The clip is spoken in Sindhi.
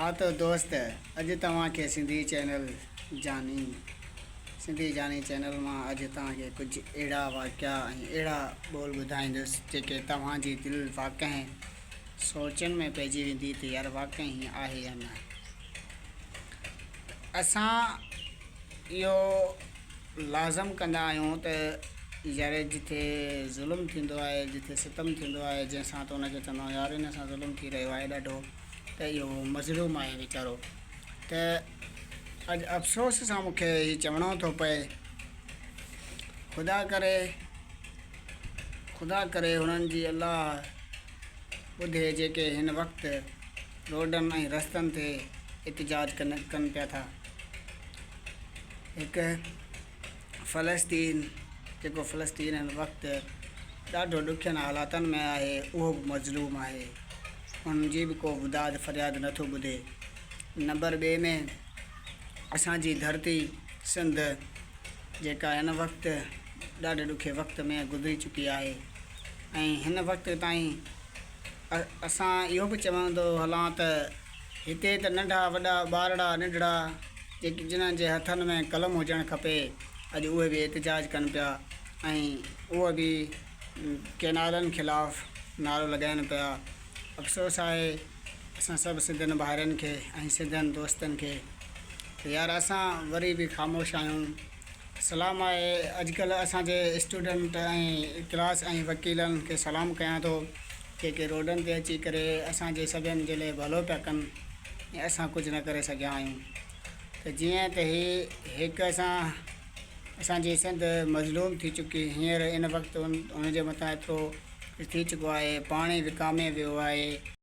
ها ته دوست اڄ توهان کي سنڌي چينل جاني سنڌي جاني چينل مان اڄ توهان کي ڪجهه اهڙا واقعا ۽ اهڙا ٻول ٻڌائيندس جيڪي توهان جي دل واقعي سوچن ۾ پئجي ويندي ته يار واقعي هيئن آهي يا نه اسان اهو لازم ڪندا آهيون ته يار جتي ظلم ٿيندو آهي جتي ستم ٿيندو آهي جنهن سان ته ان کي چوندا آهيون يار ان سان ظلم ٿي رهيو آهي ڏاڍو ته اهو مظلوم آهي ويچارو ته اڄ افسوس سان مون کي هي چوڻو ٿو پئي خدا ڪري خدا ڪري هنن جي الله ٻڌي جيڪي هن وقت روڊن ۽ رستن تي احتجاج ڪن پيا ٿا. هڪ فلسطين جيڪو فلسطين هن وقت ڏاڍو ڏکين حالاتن ۾ آهي اهو به مظلوم آهي ان جي به ڪو داد فرياد نٿو ٻڌي. نمبر ٻئي ۾ اسان جي ڌرتي سنڌ جيڪا هن وقت ڏاڍي ڏکي وقت ۾ گذري چڪي آهي ۽ هن وقت تائين اسان اهو به چوندو هلان ته هتي ته ننڍا وڏا ٻارڙا ننڍڙا جيڪي جنھن جي هٿن ۾ قلم هجڻ کپي اڄ اهي به احتجاج ڪن پيا ۽ اهي به ڪينالن خلاف نعرو لڳائن پيا افسوس آهي اسان سڀ سنڌين ڀائرن کي ۽ سنڌين دوستن کي ته يار اسان وري به خاموش آهيون سلام آهي اڄڪلهه اسان جي اسٽوڊنٽ ۽ ڪلاس ۽ وڪيلن کي سلام ڪيان ٿو جيڪي روڊن تي اچي ڪري اسان جي سڀين جي لاء ڀلو پيا ڪن ۽ اسان ڪجهه نه ڪري سگهيا آهيون ته جيئن ته هي هڪ اسان اسان جي سنڌ مظلوم ٿي چڪي هينئر ان وقت ان جي مٿان ايترو ٿي چڪو آهي پاڻي وڪامي ويو آهي.